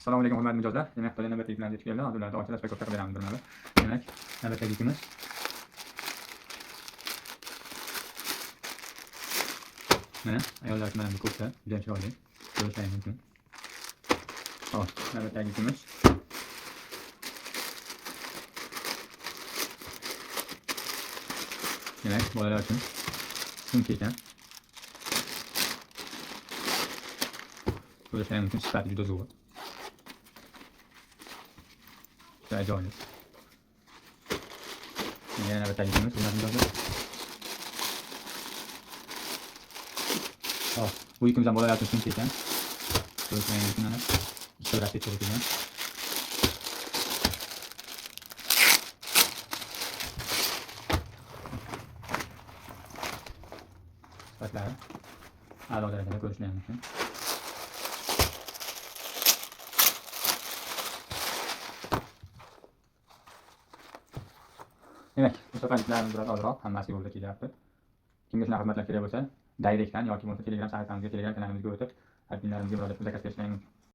Assalomu alaykum, hurmatli mijozlar. Demak, Xitoydan navbatdagi yuklarimiz yetib keldi. Hozir ularni ochib, распаковка qilib beramiz birma-bir. Demak, navbatdagi yukimiz. Mana ayollar uchun mana bu kofta juda chiroyli. Ko'rishlaring mumkin. Xo'p, navbatdagi yukimiz. Demak, bolalar uchun sumka ekan. Ko'rishlaring mumkin, sifati juda zo'r. Juda ajoyib. Yana navbatdagi yukimiz, hurmatli mijozlar. Xo'p, bu yukimiz ham bolalar uchun sumka ekan. Ko'rishlaring mumkin, mana. Ikki расцветка kelgan. Sifatlari a'lo darajada, ko'rishlaring mumkin. Demak, bu safar yuklarimiz biroz ozroq, hammasi yo'lda kelyapti. Kimga shunaqa xizmatlar kerak bo'lsa, Directdan yoki bo'lmasa Telegram sahifamizga, Telegram kanalimizga o'tib, adminlarimizga murojaat qilib zakaz berishlaring mumkin.